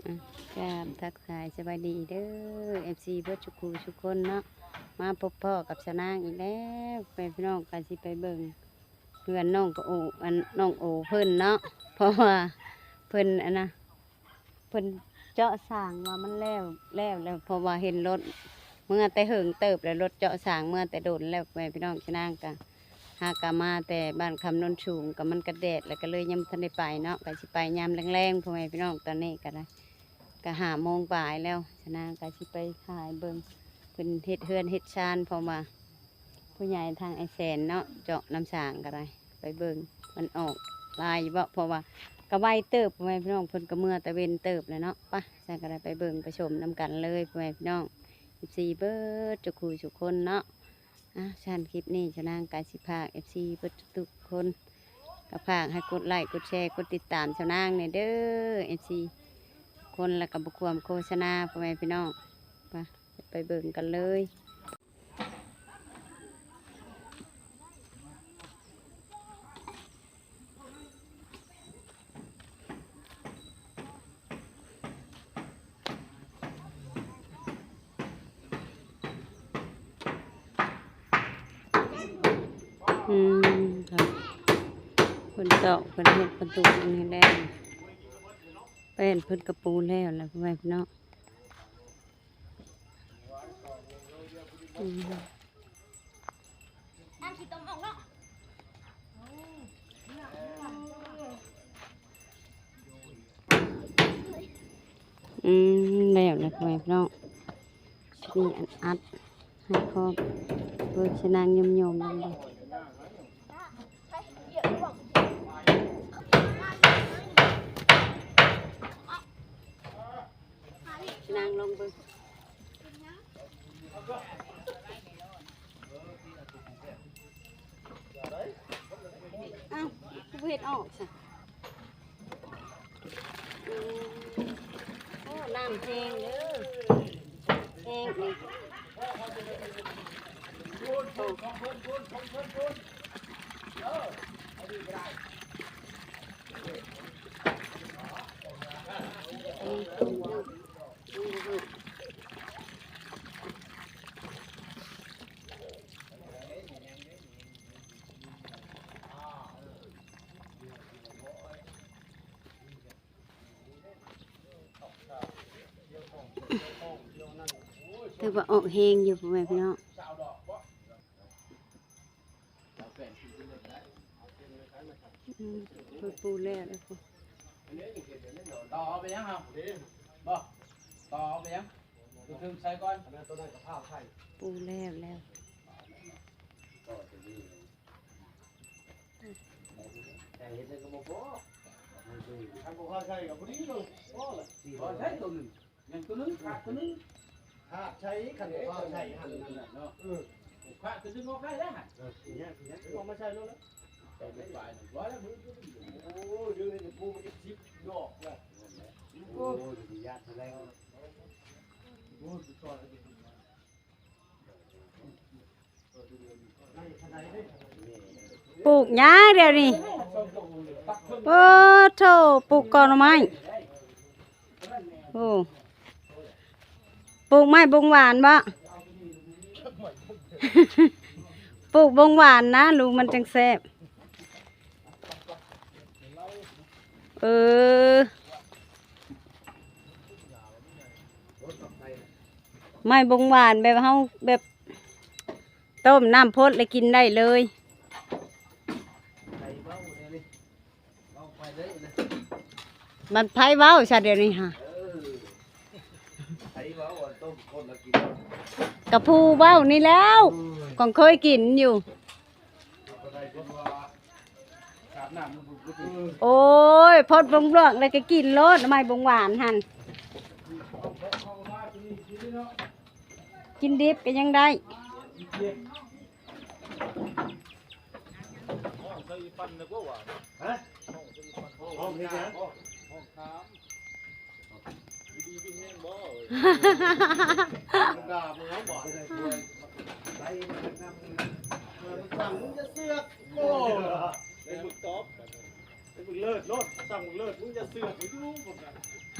ອ່ະ ກາບທັກທາຍສະບາຍດີເດີ ເອັຟຊີ ເບິດທຸກຜູ້ທຸກຄົນເນາະ ມາພົບພໍ້ກັບສາວນາງອີກແລ້ວ ແມ່ພີ່ນ້ອງ ກະຊິໄປເບິ່ງເຮືອນນ້ອງກະໂອ ອັນ ນ້ອງໂອເພິ່ນເນາະ ເພາະວ່າເພິ່ນ ອັນນະ ເພິ່ນເຈາະສ້າງວ່າມັນແລ້ວ ແລ້ວ ແລ້ວ ເພາະວ່າເຫັນລົດເມືອແຕ່ເຫິງເຕີບແລ້ວ ລົດເຈາະສ້າງເມືອແຕ່ດົນແລ້ວ ແມ່ພີ່ນ້ອງ ສາວນາງກະ ຫາກະມາແຕ່ບ້ານຄຳໂນນສູງ ກະມັນກະແດດ ແລ້ວກະເລີຍຍັງບໍ່ທັນໄດ້ໄປເນາະ ກະຊິໄປຍາມແລງໆ ພໍ່ແມ່ພີ່ນ້ອງ ຕອນນີ້ກະໄດ້ ກະຫ້າໂມງປາຍແລ້ວ ສາວນາງກະຊິໄປຖ່າຍເບິ່ງ ເພິ່ນເຮັດເຮືອນເຮັດຊານ ເພາະວ່າຜູ້ໃຫຍ່ທາງອ້າຍແສນເນາະ ເຈາະນ້ຳສ້າງກະໄດ້ ໄປເບິ່ງມັນອອກຫຼາຍຢູ່ບໍ່ ເພາະວ່າກະໄວເຕີບ ພໍ່ແມ່ພີ່ນ້ອງ ເພິ່ນກະເມືອແຕ່ເວັນເຕີບແລ້ວເນາະ ປະ ຊັ້ນກະໄດ້ໄປເບິ່ງໄປຊົມນຳກັນເລີຍ ພໍ່ແມ່ພີ່ນ້ອງ ເອັຟຊີ ເບິດທຸກຜູ້ທຸກຄົນເນາະ. ອ່ະ ຊັ້ນຄລິບນີ້ສາວນາງກະຊິຝາກ ເອັຟຊີ ເບິດທຸກໆຄົນ ກະຝາກໃຫ້ກົດໄລ້ ກົດແຊ ກົດຕິດຕາມສາວນາງແດ່ເດີ ເອັຟຊີ ທຸກຄົນ ແລ້ວກະບໍ່ຄວາມໂຄສະນາ ພໍ່ແມ່ພີ່ນ້ອງ ໄປ ໄປເບິ່ງກັນເລີຍ. ອືມ ເພິ່ນຕອກ ເພິ່ນເຮັດປະຕູນີ້ແລ້ວ ແປ້ນເພິ່ນກະປູແລ້ວແຫຼະ ພໍ່ແມ່ພີ່ນ້ອງ. ອືມ ນ້ຳຂີ້ຕົມອອກເນາະ. ອືມ ແລ້ວແຫຼະ ພໍ່ແມ່ພີ່ນ້ອງ ຊິມີອັນອັດໃຫ້ພ້ອມ ເບິ່ງຊິນັ່ງຍົມໆ ເບິ່ງເດີ. ນັ່ງລົງເບິ່ງ ອ້າວ ຄືບໍ່ເຮັດອອກຊະ? ອືມ ໂອ້ ນ້ຳແຮງເດີ ແຮງອີກ. ຖືວ່າອອກແຮງຢູ່ ພໍ່ແມ່ພີ່ນ້ອງ. ອືມ ເພິ່ນປູແລ້ວແຫຼະ ຕໍ່ໄປຍັງຫັ້ນ ບໍ່ ຕໍ່ໄປຍັງ ເທິງໃສ່ກ່ອນ ປູແລ້ວແລ້ວ. ແຕ່ເຮັດແລ້ວກະບໍ່ພໍ ຄັນບໍ່ພໍໃສ່ກະພໍດີເນາະ ພໍລະ ພໍໃສ່ໂຕໜຶ່ງ ຍັງໂຕໜຶ່ງ ຂາດໂຕໜຶ່ງ ຂາດໃສ່ ຄັນບໍ່ພໍໃສ່ຫັ້ນ ນັ້ນແຫຼະເນາະ ເອີ ຂາດໂຕໜຶ່ງອອກໄດ້ແລ້ວຫັ້ນ ເອີ ເອົາມາໃສ່ໂລດແລ້ວ ໃສ່ໄປປາຍໜຶ່ງ ພໍແລ້ວ ໂອ້ຍ ເດີ ເຮັດປູເຈັດສິບດອກແລ້ວ ໂອ້ຍ ຢ້ານແຖວໃດ ໂອ້ຍ ສຸດຍອດ. ປູກຫຍັງດຽວນີ້? ໂອ້ໂທ້ ປູກກອກໜໍ່ໄມ້. ໂອ້ ປູກໄມ້ບົງຫວານບໍ? ປູກບົງຫວານນະ ລູກມັນຈັ່ງແຊບ. ເອີ ໄມ້ບົງຫວານແບບເຮົາແບບ ຕົ້ມນ້ຳພົດແລ້ວກິນໄດ້ເລີຍ. ມັນໃຜເວົ້າຊະດຽວນີ້ຫາ? ກະຜູ້ເວົ້ານີ້ແລ້ວ ກະເຄີຍກິນຢູ່. ໂອ້ຍ ພົດບົງຫຼວກແລ້ວກະກິນໂລດ ໄມ້ບົງຫວານຫັ້ນ ກິນດິບກະຍັງໄດ້. ສັ່ງ ມຶງຢ່າເສືອກ ໂອ້ ເປັນມຶງຕອບ ເປັນມຶງເລີດໂລດ ສັ່ງມຶງເລີດ ມຶງຢ່າເສືອກ ຢູ່ພຸ້ນນະ. ເ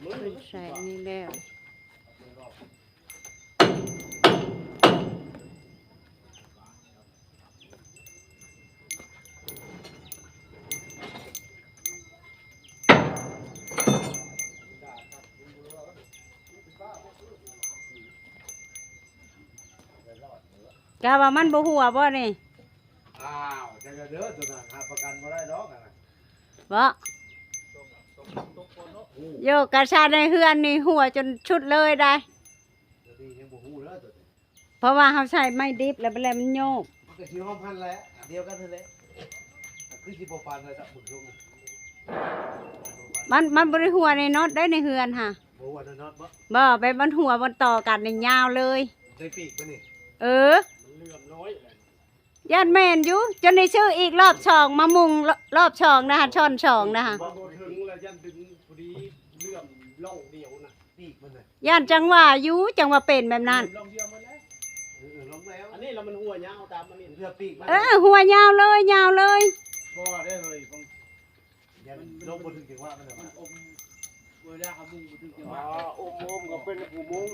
ພິ່ນໃສ່ນີ້ແລ້ວ ກະວ່າມັນບໍ່ຮົ່ວບໍ່ນີ້? ອ້າວ ຈັກແລ້ວເດີ ໂຕນັ້ນຮັບປະກັນບໍ່ໄດ້ດອກ ອັນນັ້ນ ບໍ່? ໂຍ ກະຊາໃນເຮືອນນີ້ຮົ່ວຈົນສຸດເລີຍໄດ໋ ໂຕນີ້ຍັງບໍ່ຮູ້ເດີໂຕນີ້ ເພາະວ່າເຮົາໃຊ້ໄມ້ດິບແລ້ວ ແລ້ວມັນໂຍກ ມັນກະຊິຮອບຫັ້ນແຫຼະ ອັນດຽວກັນຫັ້ນແຫຼະ ຄືຊິບໍ່ປານໃດສັກມື້ ມັນ ມັນບໍ່ໄດ້ຮົ່ວໃນນັອດໄດ໋ ໃນເຮືອນຫະ ບໍ່ຮົ່ວໃນນັອດບໍ່? ບໍ່ ແບບມັນຮົ່ວມັນຕໍ່ກັນນີ້ຍາວເລີຍ ໃນປີກມັນນີ້ ເອີ ມັນເຫຼື່ອມນ້ອຍ ຢ້ານແມ່ນຢູ່ ຈົນໄດ້ຊື້ອີກລອບສອງມາມຸງ ລ- ລອບສອງນະຫະ ຊ້ອນສອງນະຫະ ບໍ່ ບໍ່ເຖິງລະ ຢ້ານດຶງພໍດີເຫຼື່ອມລ່ອງດຽວນະ ປີກມັນນະ ຢ້ານ ຈັ່ງວ່າຢູ່ ຈັ່ງວ່າເປັນແບບນັ້ນ ເຫຼື່ອມລ່ອງດຽວໝົດແລ້ວ ເອີ ເອີ ລ່ອງແລ້ວ ອັນນີ້ລະມັນຮົ່ວຍາວຕາມອັນນີ້ ເຫຼື່ອມປີກມັນ ເອີ ຮົ່ວຍາວເລີຍ ຍາວເລີຍ ບໍ່ໄດ້ເຮີ້ຍ ມັນ ມັນລົງບໍ່ຖືກຈັງຫວະມັນ ມັນອົມ ເວລາເຮົາມຸງບໍ່ຖືກຈັງຫວະ ອໍ ອົມ ອົມກໍເປັນຜູ້ມຸງ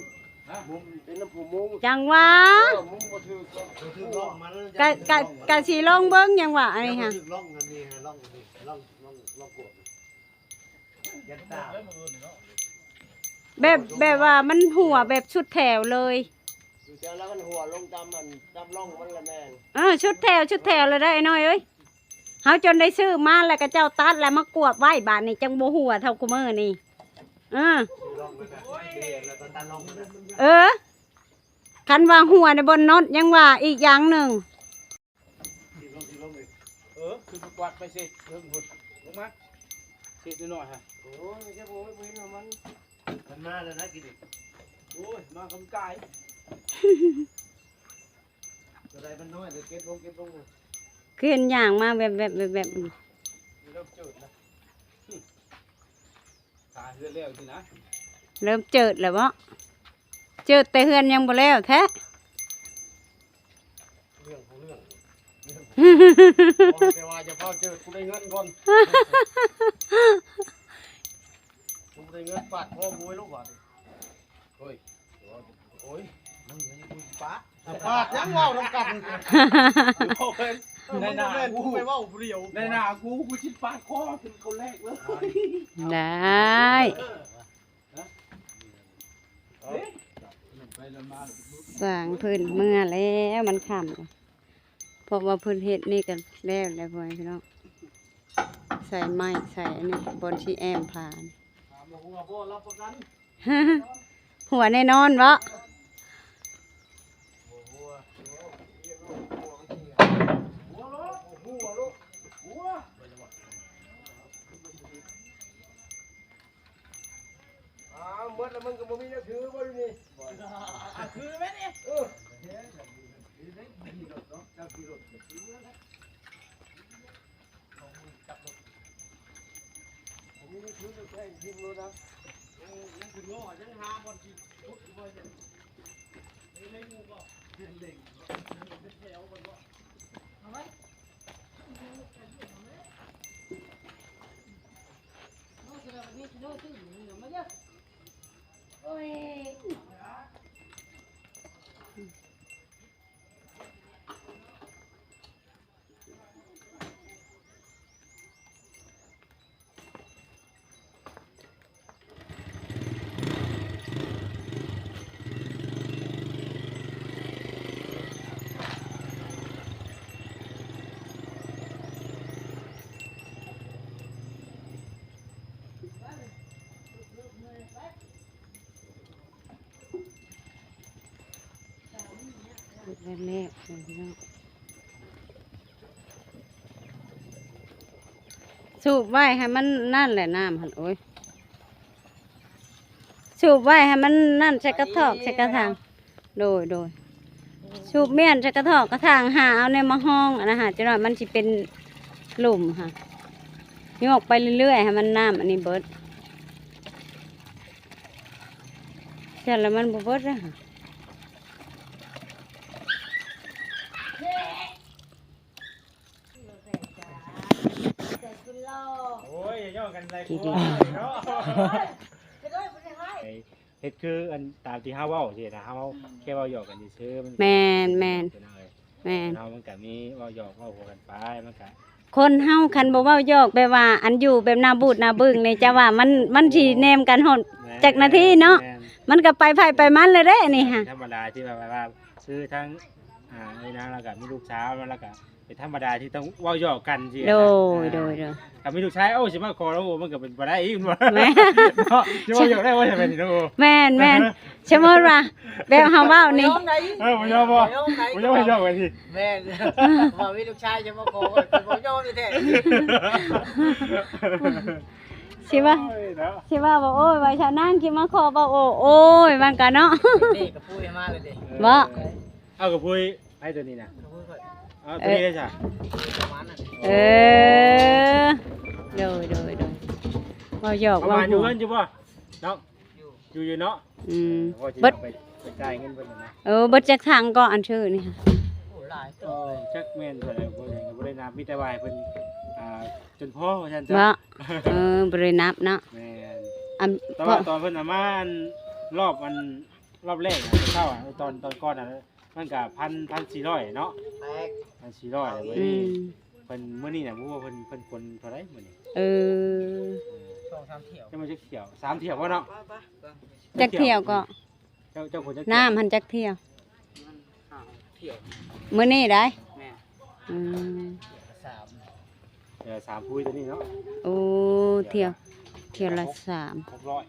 ຮະ ມຸງເປັນຜູ້ມຸງ ຈັ່ງວ່າ ເອີ ມຸງບໍ່ຖືກ ບໍ່ຖືກລອງມັນ ກະ ກະ ກະຊິລອງເບິ່ງຫຍັງຫວະອັນນີ້ຫະ ບໍ່ຖືກລອງອັນນີ້ ລອງອັນນີ້ ລອງ ລອງ ລອງກວດ ຍັນຕາ ແບບ ແບບວ່າມັນຮົ່ວແບບສຸດແຖວເລີຍ ຢູ່ແຖວລະມັນຮົ່ວລົງຕາມອັນ ຕາມຮ່ອງມັນລະແມ່ນ ເອີ ສຸດແຖວ ສຸດແຖວລະໄດ໋ ອ້າຍນ້ອຍເອີຍ. ເຮົາຈົນໄດ້ຊື້ມາ ແລ້ວເຂົາເຈົ້າຕັດ ແລ້ວມາກວບໄວ້ ບາດນີ້ຈັ່ງບໍ່ຮົ່ວເທົ່າຄຸມື້ນີ້ ເອີ ເອີ ຄັນວ່າຮົ່ວໃນບ່ອນນັອດ ຍັງວ່າອີກຢ່າງໜຶ່ງ ເອີ ຂຶ້ນໄປກວາດໄປເຊັດເທິງພຸ້ນ ລົງມາ ເຊັດນ້ອຍໆ ຫັ້ນ ໂອ້ຍ ມັນ ມັນມາແລ້ວນະ ກິນ ໂອ້ຍ ມາກຳກາຍ. ຕົວໃດມັນນ້ອຍ ເດີ ເກັບລົງ ເກັບລົງ ຄືເຫັນຍ່າງມາແວບໆ ແວບໆ ເລີ່ມເຈີດແລ້ວ ຫາເຮືອນແລ້ວຊິນະ ເລີ່ມເຈີດແລ້ວເບາະ ເຈີດແຕ່ເຮືອນຍັງບໍ່ແລ້ວແທ້ ເລື່ອງຂອງເລື່ອງ ແຕ່ວ່າຢ່າຟ້າວເຈີດ ກູໄດ້ເງິນກ່ອນ ກູໄດ້ເງິນ ປາດຄໍກູໄວ້ລູກບາດນີ້. ໂອ້ຍ ໂອ້ຍ ມຶງຍັງກູປາດ ປາດຫຍັງເວົ້ານຳກັນ ໃນໜ້າກູໄປເວົ້າຜູ້ດຽວ ໃນໜ້າກູ ກູຊິປາດຄໍຈົນເຂົາແລກເລີຍ ໄດ້ ເອີ ເອີ ຊ່າງເພິ່ນເມືອແລ້ວ ມັນຄ່ຳ ເພາະວ່າເພິ່ນເຮັດນີ້ກັນແລ້ວແຫຼະ ພໍ່ແມ່ພີ່ນ້ອງ ໃສ່ໄມ້ໃສ່ອັນນີ້ ບ່ອນຊິແອ້ມຜາ ຖ້າບໍ່ຮົ່ວບໍ່ຮັບປະກັນ ຮົ່ວແນ່ນອນເບາະ. ອ້າວ ໝົດແລ້ວ ມຶງກໍບໍ່ມີແນວຖືບໍ່ຢູ່ນີ້ ຖືແມ່ນນີ້ ເອີ ບໍ່ມີແນວຖືແມ່ນແທງຖິ້ມໂລດນະ ໂອ້ ຍັງຂຶ້ນງໍ ຍັງຫາບ່ອນຊິຂຸດຢູ່ບໍ່ ເລັງບໍ່ ເລັງບໍ່ ເປັນແຖວບໍ່ ເອົາໄວ້. ສູບໄວ້ໃຫ້ມັນນັ້ນແຫຼະ ນ້ຳຫັ້ນ ໂອ້ຍ ສູບໄວ້ໃຫ້ມັນນັ້ນ ໃສ່ກະຖອກ ໃສ່ກະຖາງ ໂດຍ ໂດຍ ສູບມ້ຽນໃສ່ກະຖອກກະຖາງ ຫາເອົາແນວມາຮອງ ອັນນັ້ນຫາ ຈັກໜ້ອຍມັນຊິເປັນ ລຸ່ມຫະ ຍົກໄປເລື້ອຍໆ ໃຫ້ມັນນ້ຳອັນນີ້ເບິດ ຊັ້ນລະມັນບໍ່ເບິດເດ້ຫະ. ໂອ້ຍ ຢ່າຍ້ອງກັນໃສ່ຜົວເນາະ ເຮັດຄືອັນຕາມທີ່ເຮົາເວົ້າຊີ້ນະ ເຮົາແຄ່ເວົ້າຫຍອກກັນຊື່ໆ ມັນ ແມ່ນໆ ພີ່ນ້ອງເອີຍ ແມ່ນ ເຮົາມັນກະມີເວົ້າຫຍອກເວົ້າຫົວກັນໄປ ມັນກະ ຄົນເຮົາຄັນບໍ່ເວົ້າຫຍອກ ແບບວ່າອັນຢູ່ແບບໜ້າບູດໜ້າບຶ້ງນີ້ ຈະວ່າມັນ ມັນຊິແນມກັນຮອດ ແມ່ນ ຈັກນາທີເນາະ ແມ່ນ ມັນກະໄປໃຜໄປມັນແລ້ວເດ້ ອັນນີ້ຫະ ທຳມະດາທີ່ແບບວ່າ ຄືທັງ ອ່າ ເອື້ອຍນາງລາວກະມີລູກສາວ ແລ້ວກະເປັນທຳມະດາທີ່ຕ້ອງເວົ້າຫຍອກກັນຊີ້ນະ ໂດຍ ອ່າ ໂດຍ ໂດຍ ຖ້າມີລູກຊາຍ ໂອ້ ຊິມາຂໍ ໂອ້ ມັນກະເປັນບໍ່ໄດ້ອີກ ແມ່ນ ເນາະ ຊິເວົ້າຫຍອກໄດ້ບໍ່ ຈະແມ່ນ ໂອ້ ແມ່ນໆ ສົມມຸດວ່າແບບເຮົາເວົ້ານີ້ ເອີ ບໍ່ຍອມບໍ່ ບໍ່ຍອມໃຫ້ຢອກໄວ້ຕິ ແມ່ນ ວ່າມີລູກຊາຍຈະມາຂໍ ເພິ່ນບໍ່ຍອມແທ້ໆ ຊິວ່າ ໂອ້ຍເນາະ ຊິວ່າບໍ່ ໂອ້ຍ ວ່າຊາວນາງຊິມາຂໍບໍ່ ໂອ້ ໂອ້ຍ ມັນກະເນາະ ນີ້ກະພຸ້ຍມາເລີຍເດ້ ບໍ່ ເອົາກະພຸ້ຍໃຜໂຕນີ້ນະ ກະພຸ້ຍຂ້ອຍ ເອົາໂຕນີ້ເດ້ຊະ ປະມານນັ້ນ ເອີ ໂດຍ ໂດຍ ໂດຍ ເວົ້າຫຍອກ ປະມານ ເວົ້າຫົວ ຢູ່ເຮືອນຢູ່ບໍ່ເນາະ ຢູ່ ຢູ່ຢູ່ເນາະ ອືມ ເອີ ວ່າຊິ ເບິດ ເອົາໄປ ໄປຈ່າຍເງິນເພິ່ນນະ ເອີ ເບິດຈັກຖັງກໍອັນຊື່ນີ້ ໂອ້ ຫຼາຍເຕີບ ເອີ ຈັກແມ່ນເທົ່າໃດບໍ່ໄດ້ ບໍ່ໄດ້ນັບ ມີແຕ່ວ່າໃຫ້ເພິ່ນ ອ່າ ຈົນພໍວ່າຊັ້ນຊະ ເນາະ ເອີ ບໍ່ໄດ້ນັບເນາະ ແມ່ນ ອັນ ແຕ່ວ່າຕອນເພິ່ນເອົາມາອັນ ລອບອັນ ລອບແລກນະ ເຊົ້າອະ ຕອນ ຕອນກ່ອນນະ ມັນກະພັນ ພັນສີ່ຮ້ອຍເນາະ ແຕກ ພັນສີ່ຮ້ອຍ ອືມ ເພິ່ນມື້ນີ້ນະ ບໍ່ຮູ້ວ່າເພິ່ນ ເພິ່ນຂົນເທົ່າໃດມື້ນີ້ ເອີ ສອງສາມຖ້ຽວ ຈັກແມ່ນຈັກຖ້ຽວ ສາມຖ້ຽວບໍ່ເນາະ ຈັກຖ້ຽວກໍ ເຈົ້າ ເຈົ້າຂົນຈັກຖ້ຽວ ນ້ຳຫັ້ນຈັກຖ້ຽວ ມັນຫ້າຫົກຖ້ຽວ ມື້ນີ້ໄດ໋ ແມ່ນ ອືມ ສາມ ເອີ ສາມພຸ້ຍໂຕນີ້ເນາະ ໂອ້ ຖ້ຽວ ຖ້ຽວລະສາມ ຫົກຮ້ອຍ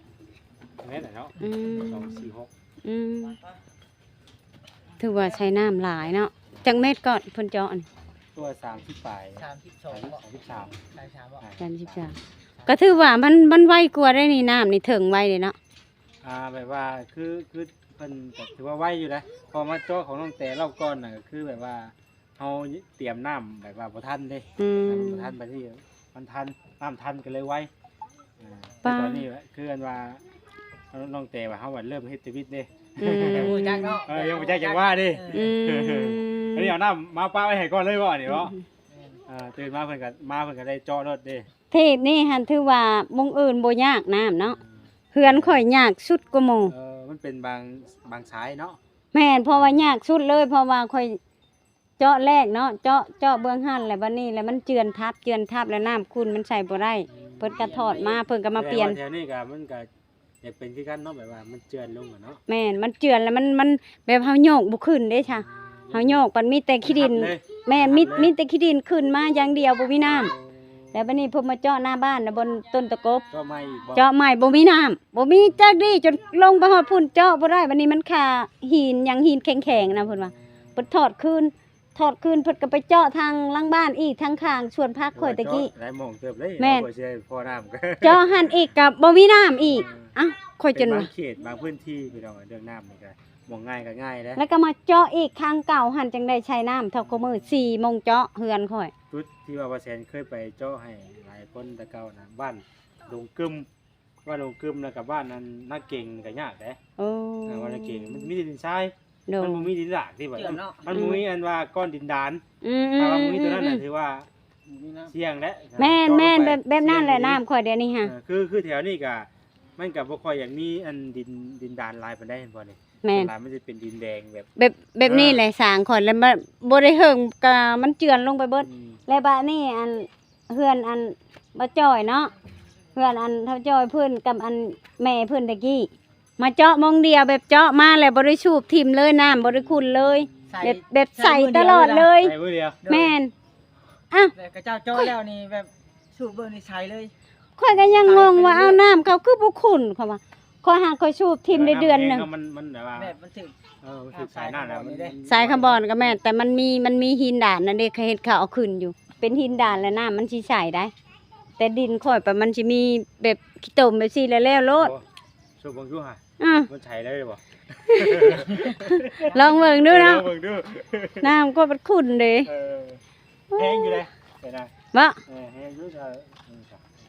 ແມ່ນແຫຼະເນາະ ອືມ ສອງ ສີ່ ຫົກ ອືມ ຖືວ່າໃຊ້ນ້ຳຫຼາຍເນາະ ຈັກແມັດກໍເພິ່ນເຈາະນີ້ ຕົວສາມສິບປາຍ ສາມສິບສອງ ສາມສິບສາມ ສາມສິບສາມ ອ່າ ສາມສິບສາມ ກໍຖືວ່າມັນ ມັນໄວກວ່າໄດ໋ນີ້ ນ້ຳນີ້ເຖິງໄວເດເນາະ ອ່າ ແບບວ່າ ຄື ຄືເພິ່ນກໍຖືວ່າໄວຢູ່ນະ ເພາະມາເຈາະຂອງນ້ອງແຕລອບກ່ອນນະ ກໍຄືແບບວ່າ ເຮົາຕຽມນ້ຳແບບວ່າບໍ່ທັນເດ້ ອືມ ນ້ຳບໍ່ທັນ ບາດນີ້ມັນທັນ ນ້ຳທັນກໍເລີຍໄວ ອ່າ ປາ ຄືຕອນນີ້ແຫຼະ ຄືອັນວ່າ ນ້ອງແຕວ່າເຮົາວ່າເລີ່ມເຮັດທຳອິດເດ້ ອືມ ຍັງບໍ່ຈັກເນາະ ເອີ ຍັງບໍ່ຈັກ ຍັງວ່າເດ້ ອືມ ອັນນີ້ເອົານ້ຳມາປະໄວ້ໃຫ້ກ່ອນເລີຍບໍ່ ອັນນີ້ເນາະ ອືມ ອ່າ ຕື່ນມາເພິ່ນກໍ ມາເພິ່ນກໍໄດ້ເຈາະໂລດເດ້ ເຂດນີ້ຫັ້ນຖືວ່າໝ່ອງອື່ນບໍ່ຍາກນ້ຳເນາະ ເຮືອນຂ້ອຍຍາກສຸດກວ່າໝູ່ ເອີ ມັນເປັນບາງ ບາງສາຍເນາະ ແມ່ນ ເພາະວ່າຍາກສຸດເລີຍ ເພາະວ່າຂ້ອຍ ເຈາະແລກເນາະ ເຈາະ ເຈາະເບື້ອງຫັ້ນ ແລ້ວບັດນີ້ ແລ້ວມັນເຈື່ອນທັບ ເຈື່ອນທັບ ແລ້ວນ້ຳຂຸ່ນມັນໃສ່ບໍ່ໄດ້ ອືມ ເພິ່ນກະຖອດມາ ເພິ່ນກະມາປ່ຽນ ແຕ່ວ່າແຖວນີ້ກະມັນກະຢາກເປັນຄືກັນເນາະ ແບບວ່າມັນເຈື່ອນລົງອະເນາະ ແມ່ນ ມັນເຈື່ອນແລ້ວມັນ ມັນແບບເຮົາໂຍກບໍ່ຂຶ້ນເດ້ຊະ ອືມ ເຮົາໂຍກ ມັນມີແຕ່ຂີ້ດິນ ແມ່ນ ມີ ມີແຕ່ຂີ້ດິນຂຶ້ນມາຢ່າງດຽວ ບໍ່ມີນ້ຳ ແລ້ວບັດນີ້ເພິ່ນມາເຈາະໜ້າບ້ານນະ ບ່ອນຕົ້ນຕະກົບ ເຈາະໃໝ່ອີກບໍ່ ເຈາະໃໝ່ ບໍ່ມີນ້ຳ ບໍ່ມີຈັກດີ້ ຈົນລົງໄປຮອດພຸ້ນ ເຈາະບໍ່ໄດ້ ບັດນີ້ມັນຄາຫີນຫຍັງ ຫີນແຂງໆນະ ເພິ່ນວ່າ ເພິ່ນຖອດຄືນ ຖອດຄືນ ເພິ່ນກໍໄປເຈາະທາງຫຼັງບ້ານອີກ ທາງຂ້າງສວນຜັກຂ້ອຍແຕ່ກີ້ ເຈາະຫຼາຍໝ່ອງເຕີບເລີຍ ແມ່ນ ເພື່ອຊິໃຫ້ພໍນ້ຳ ເຈາະຫັ້ນອີກກໍບໍ່ມີນ້ຳອີກ ເອີ ເອົ້າ ຂ້ອຍຈົນວ່າ ເປັນບາງເຂດບາງພື້ນທີ່ພີ່ນ້ອງ ເລື່ອງນ້ຳນີ້ກໍໝ່ອງງ່າຍກໍງ່າຍເດ້ ແລ້ວກໍມາເຈາະອີກ ຄັ້ງເກົ່າຫັ້ນຈັ່ງໄດ້ໃຊ້ນ້ຳເທົ່າຄູ່ມື້ ສີ່ໂມງເຈາະເຮືອນຂ້ອຍ ຈຸດທີ່ວ່າບ່າວແສນເຄີຍໄປເຈາະໃຫ້ຫຼາຍຄົນແຕ່ເກົ່ານະ ບ້ານດົງກຶມ ບ້ານດົງກຶມ ແລ້ວກໍບ້ານອັນນາເກັງນີ້ກໍຍາກເດ້ ໂອ້ ເອີ ບ້ານນາເກັງມັນມີແຕ່ດິນຊາຍ ໂດຍ ມັນບໍ່ມີດິນລາກຕິ ມັນ ເນາະ ມັນບໍ່ມີອັນວ່າກ້ອນດິນດານ ອືມ ຖ້າວ່າບໍ່ມີໂຕນັ້ນນະ ອືມ ຖືວ່າ ບໍ່ມີນ້ຳ ສ່ຽງແຫຼະ ແມ່ນໆ ແບບ ແບບນັ້ນແຫຼະ ນ້ຳຂ້ອຍດຽວນີ້ຫະ ເອີ ຄື ຄືແຖວນີ້ກະ ມັນກະບໍ່ຄ່ອຍຢາກມີອັນດິນ ດິນດານຫຼາຍປານໃດ ເຫັນບໍ່ນີ້ ແມ່ນ ສ່ວນຫຼາຍມັນຈະເປັນດິນແດງແບບ ແບບ ແບບນີ້ແຫຼະ ເອີ ສ້າງຂ້ອຍ ແລ້ວມັນບໍ່ໄດ້ເຫິງ ກະມັນເຈື່ອນລົງໄປເບິດ ອືມ ແລ້ວບາດນີ້ອັນ ເຮືອນອັນບໍ່ຈ່ອຍເນາະ ເຮືອນອັນເຖົ້າຈ່ອຍເພິ່ນກັບອັນແມ່ເພິ່ນແຕ່ກີ້ ມາເຈາະໝ່ອງດຽວ ແບບເຈາະມາແລ້ວບໍ່ໄດ້ສູບຖິ້ມເລີຍ ນ້ຳບໍ່ໄດ້ຂຸ່ນເລີຍ ໃສ ແບບ ແບບໃສຕະຫຼອດເລີຍ ໃສມື້ດຽວ ແມ່ນ ອ້າວ ແລ້ວເຂົາເຈົ້າເຈາະແລ້ວນີ້ແບບສູບເບິ່ງນີ້ໃສເລີຍ ຂ້ອຍກໍຍັງງົງວ່າ ເອົາ ນ້ຳເຂົາຄືບໍ່ຂຸ່ນ ຂ້ອຍວ່າ ຂ້ອຍຫາ ຂ້ອຍສູບຖິ້ມໄດ້ເດືອນໜຶ່ງ ມັນ ມັນແບບວ່າ ແບບມັນຖືກ ເອີ ມັນຖືກສາຍນ້ຳແລ້ວ ມັນ ສາຍຄາບອນກໍແມ່ນ ແຕ່ມັນມີ ມັນມີຫີນດານນັ້ນເດ້ ເຂົາເຮັດ ເຂົາເອົາຂຶ້ນຢູ່ ເປັນຫີນດານແລ້ວນ້ຳມັນຊິໃສໄດ໋ ແຕ່ດິນຂ້ອຍປະ ມັນຊິມີແບບຂີ້ຕົມແບບຊີ້ແລ້ວໆໂລດ ໂອ້ ສູບເບິ່ງດູຫາ ອື ມັນໃສເລີຍບໍ່ ລອງເບິ່ງດູເນາະ ເອີ ລອງເບິ່ງດູ ນ້ຳກໍມັນຂຸ່ນເດ້ ເອີ ແຮງຢູ່ເດ້ ເຫັນນະ ບໍ່ ເອີ ແຮງຢູ່ ເອີ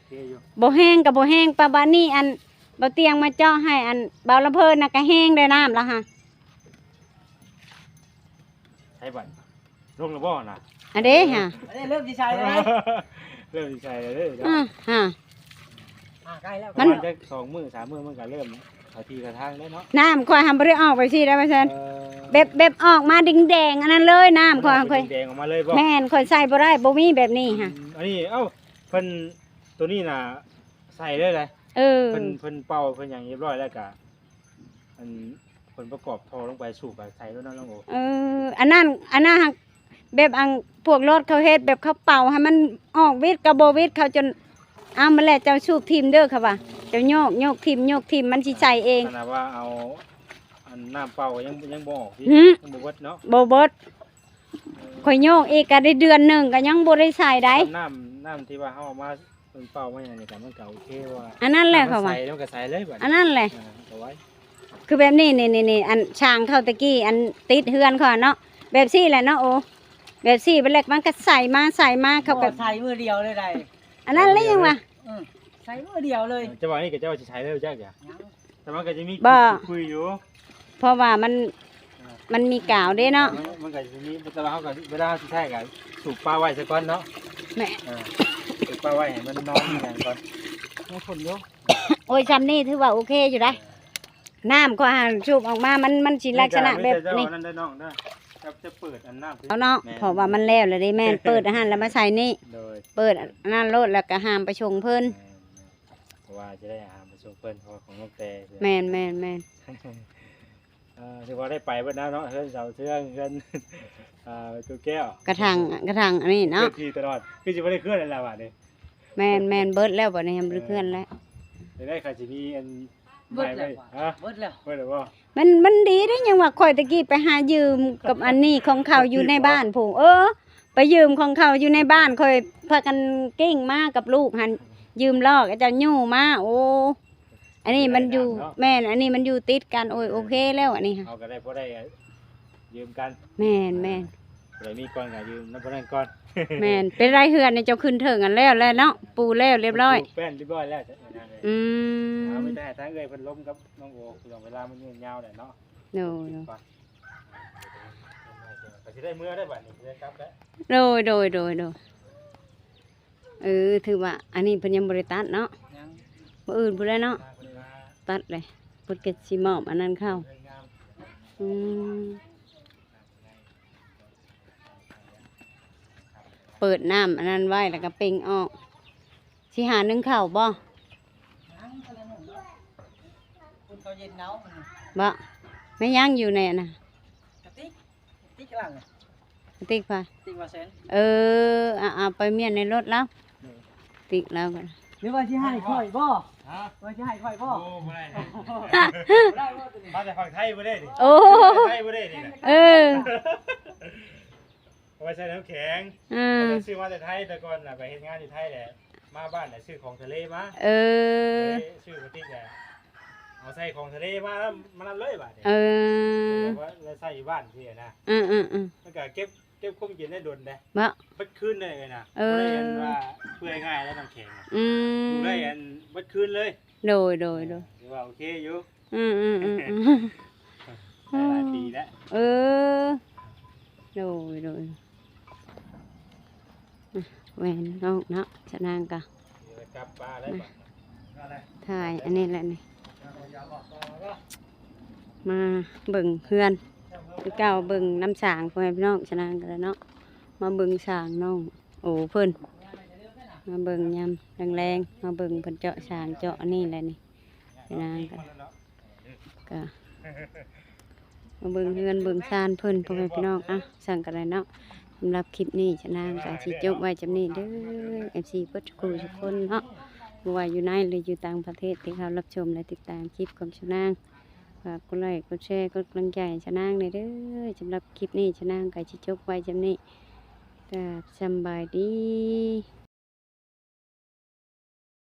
ໂອເຄຢູ່ ບໍ່ແຮງກໍບໍ່ແຮງ ປະບາດນີ້ ອັນ ບ່າວຕຽງມາເຈາະໃຫ້ ອັນ ບ່າວລຳເພີນນະ ກໍແຮງໄດ໋ນ້ຳລະຫະ ໃສບັດ ລົງແລ້ວບໍ່ນະ ອັນເດ້ຫະ ອັນນີ້ເລີ່ມຊິໃສແລ້ວນະ ເລີ່ມຊິໃສ່ແລ້ວເດີເນາະ ອື ຮະ ອ່າ ໃກ້ແລ້ວ ມັນ ປະມານຈັກສອງມື້ສາມມື້ ມັນກໍເລີ່ມເຂົ້າທີ່ເຂົ້າທາງແລ້ວເນາະ. ນ້ຳຂ້ອຍຫັ້ນບໍ່ໄດ້ອອກໄປຊີ້ໄດ໋ວ່າຊັ້ນ ເອີ ແບບ ແບບອອກມາແດງໆ ອັນນັ້ນເລີຍ ນ້ຳຂ້ອຍຫັ້ນ ແດງອອກມາເລີຍບໍ່? ແມ່ນ ຂ້ອຍໃສ່ບໍ່ໄດ້ ບໍ່ມີແບບນີ້ຫະ ອືມ ອັນນີ້ ເອົ້າ ເພິ່ນ ໂຕນີ້ນະ ໃສ່ເລີຍໃດ໋ ເອີ ເພິ່ນ ເພິ່ນເປົ່າເພິ່ນຫຍັງຮຽບຮ້ອຍແລ້ວກະ ອັນ ເພິ່ນປະກອບທໍ່ລົງໄປ ສູບກະໃສ່ໂລດເນາະນ້ອງໂອ. ເອີ ອັນນັ້ນ ອັນນັ້ນຫາກ ແບບອັນພວກລົດເຂົາເຮັດ ແບບເຂົາເປົ່າໃຫ້ມັນອອກວິດກໍບໍ່ວິດ ເຂົາຈົນ ເອົາມາແລ້ວເຈົ້າສູບຖິ້ມເດີ ເຂົາວ່າ ເຈົ້າໂຍກ ໂຍກຖິ້ມ ໂຍກຖິ້ມ ມັນຊິໃສ່ເອງ. ຂະໜາດວ່າເອົາອັນນ້ຳເປົ່າກໍຍັງ ຍັງບໍ່ອອກຕິ ຫື ຍັງບໍ່ເບິດເນາະ ບໍ່ເບິດ. ເອີ ຂ້ອຍໂຍກອີກກໍໄດ້ເດືອນໜຶ່ງ ກໍຍັງບໍ່ໄດ້ໃສ່ໃດ໋ ນ້ຳ ນ້ຳທີ່ວ່າເຮົາເອົາມາ ມັນເປົ່າມາຫຍັງນີ້ກໍ ມັນກໍໂອເຄວ່າ ອັນນັ້ນແຫຼະເຂົາວ່າ ມັນໃສ່ ມັນກໍໃສ່ເລີຍບັດ ອັນນັ້ນແຫຼະ ເອີ ມັນກໍໄວ ຄືແບບນີ້ ນີ້ ນີ້ ນີ້ ອັນຊ່າງເຂົາຕະກີ້ ອັນຕິດເຮືອນເຂົາເນາະ ແບບຊີ້ແຫຼະເນາະໂອ ແບບຊີ້ ບັດແລກມັນກໍໃສ່ມາ ໃສ່ມາ ເຂົາກໍ ບໍ່ ໃສ່ມື້ດຽວເລີຍໃດ໋ ອັນນັ້ນແຫຼະຍັງວ່າ ອື ໃສ່ມື້ດຽວເລີຍ ເອີ ເຈົ້າວ່ານີ້ກໍເຈົ້າວ່າຊິໃສ່ເລີຍຈັກຢ່າ ຍັງ ແຕ່ມັນກໍຈະມີ ບໍ່ ຂຸຍຢູ່ ເພາະວ່າມັນ ເອີ ມັນມີກາວເດ້ເນາະ ເອີ ມັນກໍຈະມີ ແຕ່ວ່າເຮົາກໍ ເວລາເຮົາຊິໃຊ້ກໍສູບປະໄວ້ຊະກ່ອນເນາະ ແມ່ນ ເອີ ສູບປະໄວ້ໃຫ້ມັນນອນຫຍັງກ່ອນ ຍັງຝົນຢູ່ ໂອ້ຍ ຊ່ຳນີ້ຖືວ່າໂອເຄຢູ່ໃດ໋ ເອີ ນ້ຳຂ້ອຍຫັ້ນສູບອອກມາ ມັນ ມັນຊິລັກສະນະແບບນີ້ ເຈົ້ານັ້ນເດີນ້ອງເດີ ຈະ ຈະເປີດອັນນ້ຳ ເອົາເນາະ ແມ່ນ ເພາະວ່າມັນແລ້ວແລ້ວເດ້ ແມ່ນ ເປີດອັນຫັ້ນແລ້ວມາໃສ່ນີ້ ໂດຍ ເປີດອັນນັ້ນໂລດ ແລ້ວກໍຫາມໄປສົ່ງເພິ່ນ ແມ່ນ ເພາະວ່າຈະໄດ້ຫາມໄປສົ່ງເພິ່ນ ເພາະວ່າຂອງນ້ອງແຕ່ ແມ່ນ ແມ່ນ ແມ່ນ ເອີ ຖືວ່າໄດ້ໄປເບິດແລ້ວເນາະ ເຮືອນເສົາເທືອງ ເຮືອນ ອ່າ ຕູ້ແກ້ວ ກະຖາງ ກະຖາງອັນນີ້ເນາະ ເຄື່ອນທີ່ຕະຫຼອດ ຄືຊິບໍ່ໄດ້ເຄື່ອນແລ້ວບາດນີ້ ແມ່ນ ແມ່ນ ເບິດແລ້ວບາດນີ້ ບໍ່ໄດ້ເຄື່ອນແລ້ວ ເອີ ໄດ້ ຂ້ອຍຊິມີອັນ ເບິດແລ້ວ ຮະ ເບິດແລ້ວ ເບິດແລ້ວບໍ່? ມັນ ມັນດີເດ້ ຍັງວ່າຂ້ອຍຕະກີ້ໄປຫາຢືມກັບອັນນີ້ຂອງເຂົາຢູ່ໃນບ້ານພຸ້ນ ເອີ ໄປຢືມຂອງເຂົາຢູ່ໃນບ້ານ ຂ້ອຍພາກັນເກັ່ງມາກັບລູກຫັ້ນ ຢືມລໍ້ເຂົາເຈົ້າຍູ້ມາ ໂອ້ ອັນນີ້ມັນຢູ່ ແມ່ນ ອັນນີ້ມັນຢູ່ຕິດກັນ ໂອ້ຍ ໂອເຄແລ້ວ ອັນນີ້ ເຮົາກໍໄດ້ພໍໄດ້ຢືມກັນ ແມ່ນ ແມ່ນ ຜູ້ໃດມີກ່ອນກໍຢືມນຳຜູ້ນັ້ນກ່ອນ ແມ່ນ ເປັນໄດ ເຮືອນນີ້ເຈົ້າຂຶ້ນເທິງອັນແລ້ວແລ້ວເນາະ ປູແລ້ວລຽບຮ້ອຍ ປູແປ້ນລຽບຮ້ອຍແລ້ວ ອືມ ເອົາ ມີແຕ່ໃຫ້ທາງເອື້ອຍເພິ່ນລົມກັບນ້ອງໂອ ເວລາມັນຍືນຍາວແຫຼະເນາະ ໂດຍ ກໍຊິໄດ້ເມືອໄດ້ບັດນີ້ ຊິໄດ້ກັບແລ້ວ ໂດຍ ໂດຍ ໂດຍ ໂດຍ ເອີ ຖືວ່າອັນນີ້ເພິ່ນຍັງບໍ່ໄດ້ຕັດເນາະ ຍັງ ມື້ອື່ນພຸ້ນແຫຼະເນາະ ຕັດເລີຍ ເພິ່ນກໍຊິມອບອັນນັ້ນເຂົ້າ ອືມ ເປີດນ້ຳອັນນັ້ນໄວ້ ແລ້ວກໍເປັ່ງອອກ ຊິຫາໜຶ້ງເຂົ້າບໍ່? ຄົນເຂົາເຢັນເອົາ ບໍ່ ແມ່ນຫຍັງຢູ່ໃນອັນນະ ກະຕິກ ກະຕິກຫຼັງ ກະຕິກໃຜ? ກະຕິກວ່າແສນ ເອີ ເອົາ ເອົາໄປມ້ຽນໃນລົດລາວ ຕິກລາວກໍ ຫຼືວ່າຊິໃຫ້ຂ້ອຍບໍ່? ຮະ? ວ່າຊິໃຫ້ຂ້ອຍບໍ່? ໂອ້ ບໍ່ໄດ້ ມາແຕ່ຝັ່ງໄທບໍ່ໄດ້ນີ້ ໂອ້ ໄທບໍ່ໄດ້ນີ້ນະ ເອີ ເອົາໄວ້ໃສ່ນ້ຳແຂງ ອືມ ຊື້ມາແຕ່ໄທ ແຕ່ກ່ອນນະໄປເຮັດງານຢູ່ໄທແຫຼະ ມາບ້ານແຫຼະຊື້ຂອງທະເລມາ ເອີ ຊື້ກະຕິກແຫຼະ ເອົາໃສ່ຂອງທະເລມານຳ ມານຳເລີຍບາດນີ້ ເອີ ແລ້ວໃສ່ຢູ່ບ້ານຊີ້ນະ ອືມໆໆ ມັນກະເກັບ ເກັບຄວາມເຢັນໄດ້ດົນເດ້ ເນາະ ເບິດຄືນເລີຍນະ ເອີ ບໍ່ໄດ້ອັນວ່າເປື່ອຍງ່າຍແລ້ວນ້ຳແຂງ ອືມ ຢູ່ໄດ້ອັນເບິດຄືນເລີຍ ໂດຍ ໂດຍ ໂດຍ ເອີ ຖືວ່າໂອເຄຢູ່ ອືມໆໆໆ ຫຼາຍປີແລ້ວ ເອີ ໂດຍ ໂດຍ ແມ່ນນ້ອງເນາະ ສະນາງກະ ກັບປາໄດ້ ຖ່າຍອັນນີ້ແຫຼະນີ້ ມາເບິ່ງເຮືອນຄືເກົ່າ ເບິ່ງນຳສາງ ພໍ່ແມ່ພີ່ນ້ອງ ສະນາງກະເນາະ ມາເບິ່ງສາງນ້ອງໂອເພິ່ນ ມາເບິ່ງຍາມແລງໆ ມາເບິ່ງເພິ່ນເຈາະສາງເຈາະອັນນີ້ແຫຼະນີ້ ສະນາງກະ ກະມາເບິ່ງເຮືອນເບິ່ງຊານເພິ່ນ ພໍ່ແມ່ພີ່ນ້ອງ ອ່ະ ຊັ້ນກໍໄດ້ເນາະ ສຳລັບຄລິບນີ້ ສະນາງກໍຊິຈົບໄວ້ສ່ຳນີ້ເດີ ເອັຟຊີ ເບິດທຸກຜູ້ທຸກຄົນເນາະ ບໍ່ວ່າຢູ່ໃນ ຫຼື ຢູ່ຕ່າງປະເທດ ທີ່ເຂົ້າຮັບຊົມ ແລະ ຕິດຕາມຄລິບຂອງສະນາງ ຝາກກົດໄລ ກົດແຊ ກົດກຳລັງໃຈໃຫ້ສະນາງແດ່ເດີ ສຳລັບຄລິບນີ້ ສະນາງກໍຊິຈົບໄວ້ສ່ຳນີ້ ກາບສຳບາຍດີ.